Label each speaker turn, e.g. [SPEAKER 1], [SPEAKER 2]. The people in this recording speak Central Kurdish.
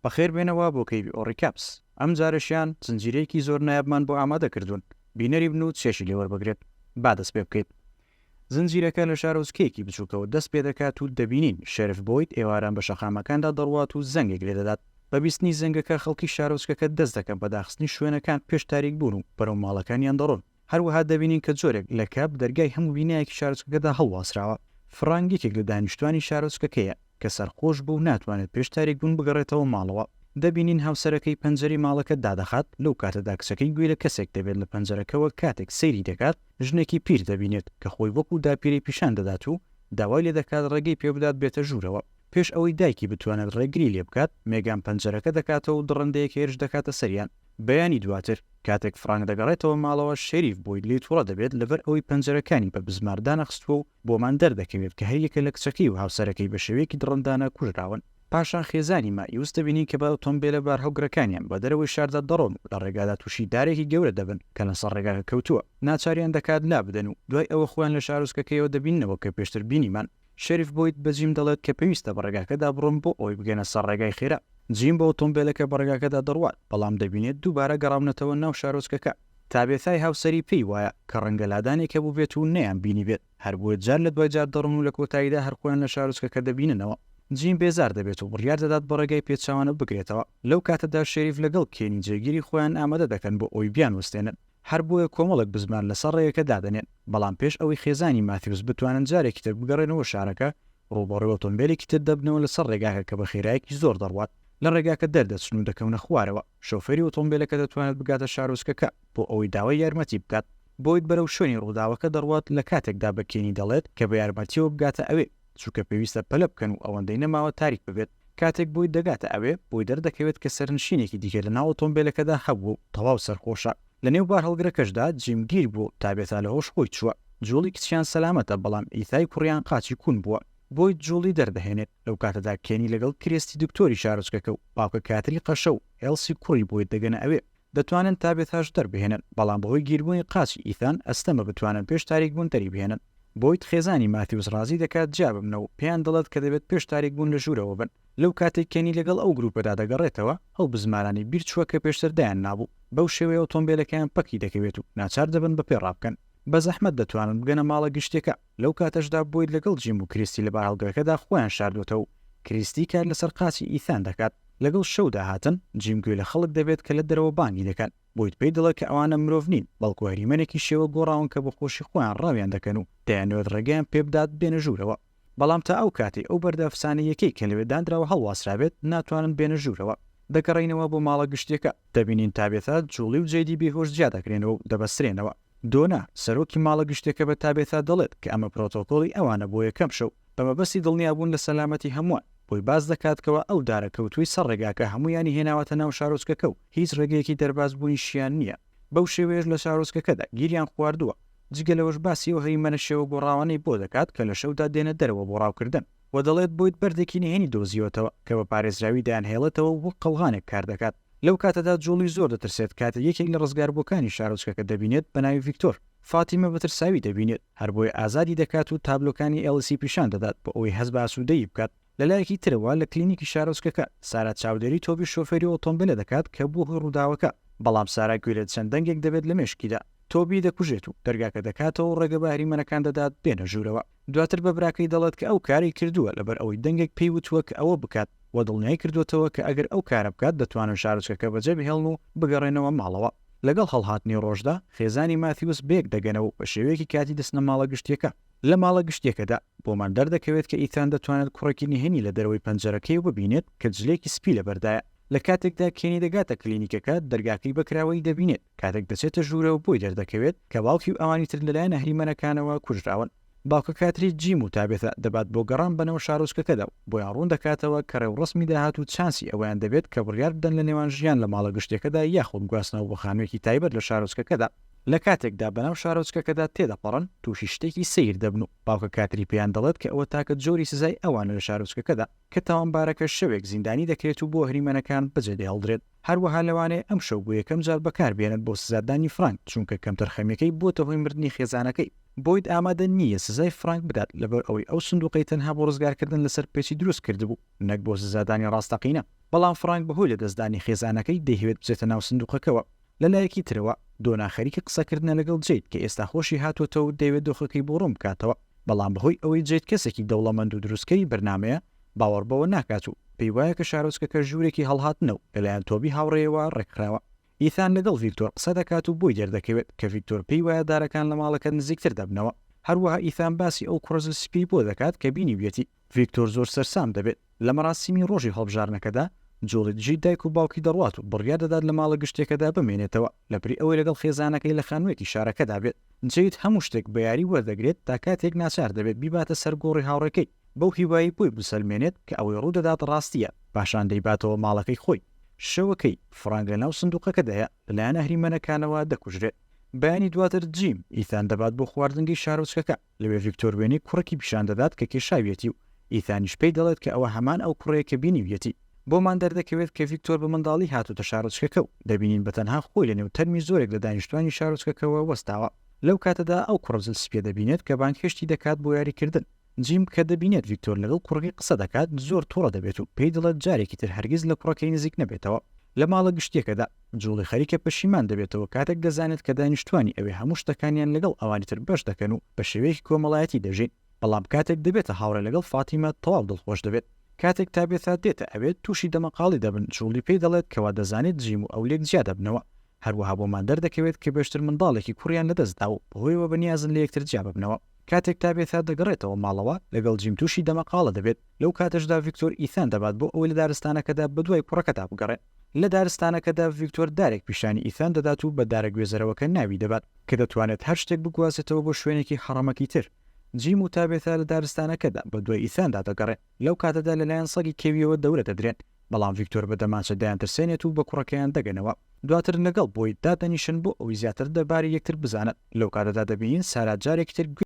[SPEAKER 1] بەخێربێنەوە بۆ KBO Recaps، ئەمجارەشیان زنجیرەیەکی زۆر نایابمان بۆ ئامادە کردوون، بینەری بن و چێژی لێ وەربگرن. با دەست پێ بکەین. زنجیرەکە لە شارۆچکەیەکی بچووکەوە دەست پێ دەکات و دەبینین شێرف بۆید ئێواران بە شەقامەکاندا دەڕوات و زەنگێک لێ دەدات. بە بیستنی زەنگەکە خەڵکی شارۆچکەکە دەست دەکەن بە داخستنی شوێنەکان پێش تاریک بوون و بەرەو ماڵەکانیان دەڕۆن. هەروەها دەبینین کە جۆرێک لە کە دەرگای هەموو بینایەکی شارۆچکەکەدا هەڵواسراوە. فرانک یەکێک لە دانیشتوانی شارۆچکەکەیە کە سەرخۆش بوو و ناتوانێت پێش تاریکبوون بگەڕێتەوە ماڵەوە. دەبینین هاوسەرەکەی پەنجەرەی ماڵەکە دادەخات، لەو کاتەدا کچەکەی گوێی لە کەسێک دەبێت لە پەنجەرەکەوە کاتێک سەیری دەکات ژنێکی پیر دەبینێت کە خۆی وەکو داپیرەی پیشان دەدات و داوای لێدەکات ڕێگەی پێبدات بێتە ژوورەوە. پێش ئەوەی دایکی بتوانێت ڕێگری لێبکات، مێگان پەنجەرەکە دەکاتەوە و دڕندەیەک هێرش دەکاتە سەریان. بەیانی دواتر، کاتێک فڕانک دەگەڕێتەوە ماڵەوە، شێریف بۆید لێی توڕە دەبێت لەبەر ئەوەی پەنجەرەکانی بە بزمار دانەخستووە و بۆمان دەردەکەوێت کە هەریەکە لە کچەکەی و هاوسەرەکەی بە شێوەیەکی دڕندانە کوژراون. پاشان خێزانی مایوس دەبینین کە بە ئۆتۆمبێلە بارهەڵگرەکانیان بە دەرەوەی شاردا دەڕۆن و لە ڕێگادا تووشی دارێکی گەورە دەبن کە لەسەر ڕێگاکە کەوتووە، ناچاریان دەکات لابدەن و دوای ئەوە خۆیان لە شارۆچکەکەیەوە دەبیننەوە کە پێشتر بینیمان. شێریف بۆید بە جیم دەڵێت کە پێویستە بە ڕێگاکەدا بڕۆن بۆ ئەوەی بگەنە سەر ڕێگای خێرا. جیم بە ئۆتۆمبێلەکە بە ڕێگاکەدا دەڕوات، بەڵام دەبینێت دووبارە گەڕاونەتەوە ناو شارۆچکەکە. تابێثای هاوسەری پێی وایە کە ڕەنگە لادانێک هەبووبێت و نەیانبینیبێت، هەر بۆیە جار لە دوای جار دەڕۆن و لە کۆتاییدا هەر خۆیان لە شارۆچکەکە دەبیننەوە. جیم بێزار دەبێت و بڕیار دەدات بە ڕێگای پێچەوانە بگرێتەوە. لەو کاتەدا شێریف لەگەڵ کێنی جێگیری خۆیان ئامادە دەکەن بۆ ئەوەی بیانوەستێنن. هەر بۆیە کۆمەڵێک بزمار لەسەر ڕێگەکە دادەنێن، بەڵام پێش ئەوەی خێزانی ماتیوس بتوانن جارێکی تر بگەڕێنەوە شارەکە، ڕووبەڕووی ئۆتۆمبێلێکی تر دەبنەوە لەسەر ڕێگاکە کە بە خێرایەکی زۆر دەڕوات. لە ڕێگاکە دەردەچن و دەکەونە خوارەوە. شۆفێری ئۆتۆمبێلەکە دەتوانێت بگاتە شارۆچکەکە بۆ ئەوەی داوای یارمەتی بکات. بۆید بەرەو شوێنی ڕووداوەکە دەڕوات لە کاتێکدا بە کێنی دەڵێت کە بە یارمەتییەوە بگاتە ئەوێ، چونکە پێویستە پەلە بکەن و ئەوەندەی نەماوە تاریک ببێت. کاتێک بۆید دەگاتە ئەوێ، بۆی دەردەکەوێت کە سەرنشینێکی دیکە لەناو ئۆتۆمبێلەکەدا هەبووە و تەواو سەرخۆشە. لەنێو بارهەڵگرەکەشدا جیم گیر بووە و تابێتا لە هۆش خۆی چووە. جوڵی کچیان سەلامەتە، بەڵام ئیثای کوڕیان قاچی کون بووە. بۆید جوڵی دەردەهێنێت. لەو کاتەدا کێنی لەگەڵ کرێستی دکتۆری شارۆچکەکە و باوکە کاتری قەشە و ئێڵسی کوڕی بۆید دەگەنە ئەوێ. دەتوانن تابێتاش دەربهێنن، بەڵام بەهۆی گیربوونی قاچی ئیثان ئەستەمە بتوانن پێش تاریکبوون دەریبهێنن. بۆید خێزانی ماتیوس ڕازی دەکات جیا ببنەوە و پێیان دەڵێت کە دەبێت پێش تاریکبوون لە ژوورەوە بن. لەو کاتەی کێنی لەگەڵ ئەو گروپەدا دەگەڕێتەوە، ئەو بزمارانەی بیر چووە کە پێشتر دایان نابوو. بەو شێوەیە ئۆتۆمبێلەکەیان پەکی دەکەوێت و ناچار دەبن بە پێ ڕابکەن. بە زەحمەت دەتوانن بگەنە ماڵە گشتیەکە. لەو کاتەشدا بۆید لەگەڵ جیم و کریستی لە بارهەڵگرەکەدا خۆیان شاردووەتەوە و کریستی کار لەسەر قاچی ئیثان دەکات. لەگەڵ شەودا هاتن، جیم گوێی لە خەڵک دەبێت کە لە دەرەوە بانگی دەکەن. بۆید پێی دەڵێت کە ئەوانە مرۆڤ نین، بەڵکو هەریمەنێکی شێوە گۆڕاون کە بە خۆشی خۆیان ڕاویان دەکەن و دەیانەوێت ڕێگەیان پێبدات بێنە ژوورەوە. بەڵام تا ئەو کاتەی ئەو بەردە ئەفسانەییەکەی کە لەوێ دانراوە هەڵواسرابێت، ناتوانن بێنە ژوورەوە. دەگەڕێینەوە بۆ ماڵە گشتییەکە. دەبینین تابێثا، جوڵی و جەیدی بێهۆش جیا دەکرێنەوە و دەبەسترێنەوە. دۆنا، سەرۆکی ماڵە گشتییەکە بە تابێثا دەڵێت کە ئەمە پرۆتۆکۆڵی ئەوانە بۆ یەکەم شەو، بە مەبەستی دڵنیابوون لە سەلامەتی هەمووان. بۆی باس دەکات کەوا ئەو دارە کەوتووەی سەر ڕێگاکە هەموویانی هێناوەتە ناو شارۆچکەکە و هیچ ڕێگەیەکی دەربازبوونیشیان نییە. بەو شێوەیەش لە شارۆچکەکەدا گیریان خواردووە. جگە لەوەش باسی ئەو هەیمەنە شێوە گۆڕاوانەی بۆ دەکات کە لە شەودا دێنە دەرەوە بۆ ڕاوکردن. وە دەڵێت بۆید بەردێکی نهێنی دۆزیوەتەوە کە بە پارێزراوی دەیانهێڵێتەوە و وەک قەڵغانێک کار دەکات. لەو کاتەدا جوڵی زۆر دەترسێت کاتێک یەکێک لە ڕزگاربووەکانی شارۆچکەکە دەبینێت بە ناوی ڤیکتۆر. فاتیمە بە ترساوی دەبینێت، هەر بۆیە ئازادی دەکات و تابلۆکانی ئێڵسی پیشان دەدات بۆ ئەوەی هەست بە ئاسوودەیی بکات. لە لایەکی ترەوە لە کلینیکی شارۆچکەکە، سارا چاودێری تۆبی شۆفێری ئۆتۆمبێلە دەکات کە بووە هۆی ڕووداوەکە، بەڵام سارا گوێ لە چەند دەنگێک دەبێت لە مێشکیدا. تۆبی دەکوژێت و دەرگاکە دەکاتەوە و ڕێگە بە ئەهریمەنەکان دەدات بێنە ژوورەوە. دواتر بە براکەی دەڵێت کە ئەو کارەی کردووە لەبەر ئەوەی دەنگێک پێی وتووە کە ئەوە بکات و دڵنیای کردووەتەوە کە ئەگەر ئەو کارە بکات دەتوانن شارۆچکەکە بەجێبهێڵن و بگەڕێنەوە ماڵەوە. لەگەڵ هەڵهاتنی ڕۆژدا، خێزانی ماتیوس بەیەک دەگەنەوە و بە شێوەیەکی کاتی دەچنە ماڵە گشتییەکە. لە ماڵە گشتییەکەدا، بۆمان دەردەکەوێت کە ئیتان دەتوانێت کوڕێکی نهێنی لە دەرەوەی پەنجەرەکەیەوە ببینێت کە جلێکی سپی لەبەردایە. لە کاتێکدا کێنی دەگاتە کلینیکەکە، دەرگاکەی بە کراوەیی دەبینێت. کاتێک دەچێتە ژوورەوە بۆی دەردەکەوێت کە باوکی و ئەوانی تر لەلایەن ئەهریمەنەکانەوە کوژراون. باوکە کاتری جیم و تابێثا دەبات بۆ گەڕان بەناو شارۆچکەکەدا و بۆیان ڕوون دەکاتەوە کە ڕێوڕەسمی داهاتوو چانسی ئەوەیان دەبێت کە بڕیار بدەن لە نێوان ژیان لە ماڵە گشتیەکەدا یاخود گواستنەوە بۆ خانوویەکی تایبەت لە شارۆچکەکەدا. لە کاتێکدا بەناو شارۆچکەکەدا تێدەپەڕن تووشی شتێکی سەیر دەبن و باوکە کاتری پێیان دەڵێت کە ئەوە تاکە جۆری سزای ئەوانە لە شارۆچکەکەدا کە تاوانبارەکە شەوێک زیندانی دەکرێت و بۆ ئەهریمەنەکان بەجێدەهێڵدرێت. هەروەها لەوانەیە ئەمشەو بۆ یەکەم جار بەکاربهێنن بۆ سزادانی فرانک، چونکە کەمتەرخەمیەکەی بووەتە هۆی مردنی خێزانەکەی. بۆید ئامادە نییە سزای فرانک بدات لەبەر ئەوەی ئەو سندوقەی تەنها بۆ ڕزگارکردن لە سەرپێچی دروست کردبوو نەک بۆ سزادانی ڕاستەقینە. بەڵام فرانک بەهۆی لەدەستدانی خێزانەکەی دەیهەوێت بچێتە ناو سندوقەکەوە. لە لایەکی ترەوە دۆنا خەریکی قسەکردنە لەگەڵ جەید کە ئێستا خۆشی هاتووەتەوە و دەیەوێت دۆخەکەی بۆ ڕوون بکاتەوە، بەڵام بەهۆی ئەوەی جەید کەسێکی دەوڵەمەند و دروستکەری بەرنامەیە باوەڕ بەوە ناکات و پێی وایە کە شارۆچکەکە ژوورێکی هەڵهاتنە و لەلایەن تۆبی هاوڕێیەوە ڕێکخراوە. ئیثان لەگەڵ ڤیکتۆر قسە دەکات و بۆی دەردەکەوێت کە ڤیکتۆر پێی وایە دارەکان لە ماڵەکە نزیکتر دەبنەوە. هەروەها ئیثان باسی ئەو کوڕە زلسپیەی بۆ دەکات کە بینیویەتی. ڤیکتۆر زۆر سەرسام دەبێت. لە مەراسیمی ڕۆژی هەڵبژاردنەکەدا، جوڵی دژی دایک و باوکی دەڕوات و بڕیار دەدات لە ماڵە گشتیەکەدا بمێنێتەوە لەبری ئەوەی لەگەڵ خێزانەکەی لە خانوویەکی شارەکەدا بێت. جەید هەموو شتێک بە یاری وەردەگرێت تا کاتێک ناچار دەبێت بیباتە سەر گۆڕی هاوڕێکەی، بەو هیوایەی بۆی بسەلمێنێت کە ئەوەی ڕوودەدات ڕاستییە، پاشان دەیباتەوە ماڵەکەی خۆی. شەوەکەی، فرانک لەناو سندوقەکەدایە، لەلایەن ئەهریمەنەکانەوە دەکوژرێت. بەیانی دواتر جیم، ئیثان دەبات بۆ خواردنگەی شارۆچکەکە. لەوێ ڤیکتۆر وێنەی کوڕێکی پیشان دەدات کە کێشاویەتی و ئیثانیش پێی دەڵێت کە ئەوە هەمان ئەو کوڕەیە کە بینیویەتی. بۆمان دەردەکەوێت کە ڤیکتۆر بە منداڵی هاتۆتە شارۆچکەکە و دەبینین بە تەنها خۆی لەنێو تەرمی زۆرێک لە دانیشتوانی شارۆچکەکەوە وەستاوە. لەو کاتەدا ئەو کوڕە جل سپیە دەبینێت کە بانگهێشتی دەکات بۆ یاریکردن. جیم کە دەبینێت ڤیکتۆر لەگەڵ کوڕەکەی قسە دەکات زۆر توڕە دەبێت و پێی دەڵێت جارێکی تر هەرگیز لە کوڕەکەی نزیک نەبێتەوە. لە ماڵە گشتییەکەدا، جوڵی خەریکە پەشیمان دەبێتەوە کاتێک دەزانێت کە دانیشتوانی ئەوێ هەموو شتەکانیان لەگەڵ ئەوانی تر بەش دەکەن و بە شێوەیەکی کۆمەڵایەتی دەژین، بەڵام کاتێک دەبێتە هاوڕێ لەگەڵ فاتیمە تەواو دڵخۆش دەبێت. کاتێک تابێثا دێتە ئەوێ تووشی دەمەقاڵی دەبن، جوڵی پێی دەڵێت کەوا دەزانێت جیم و ئەو لێک جیا دەبنەوە، هەروەها بۆمان دەردەکەوێت کە پێشتر منداڵێکی کوڕیان لەدەست داوە و بەهۆیەوە بەنیازن لە یەکتر جیا ببنەوە. کاتێک تابێثا دەگەڕێتەوە ماڵەوە، لەگەڵ جیم تووشی دەمەقاڵە دەبێت، لەو کاتەشدا ڤیکتۆر ئیثان دەبات بۆ ئەوەی لە دارستانەکەدا بەدوای کوڕەکەدا بگەڕێن. لە دارستانەکەدا ڤیکتۆر دارێک پیشانی ئیثان دەدات و بە دارە گوێزەرەوەکە ناوی دەبات، کە دەتوانێت هەر شتێک بگوازێتەوە بۆ شوێنێکی هەڕەمەکی تر. جیم و تابێثا لە دارستانەکەدا بەدوای ئیثاندا دەگەڕێن، لەو کاتەدا لەلایەن سەگی کێوییەوە دەورە دەدرێن، بەڵام ڤیکتۆر بە دەمانچە دەیانترسێنێت و بە کوڕەکەیان دەگەنەوە. دواتر لەگەڵ بۆید دادەنیشن بۆ ئەوەی زیاتر دەربارەی یەکتر بزانن. لەو کاتەدا دەبینین سارا جارێکی تر گوێ.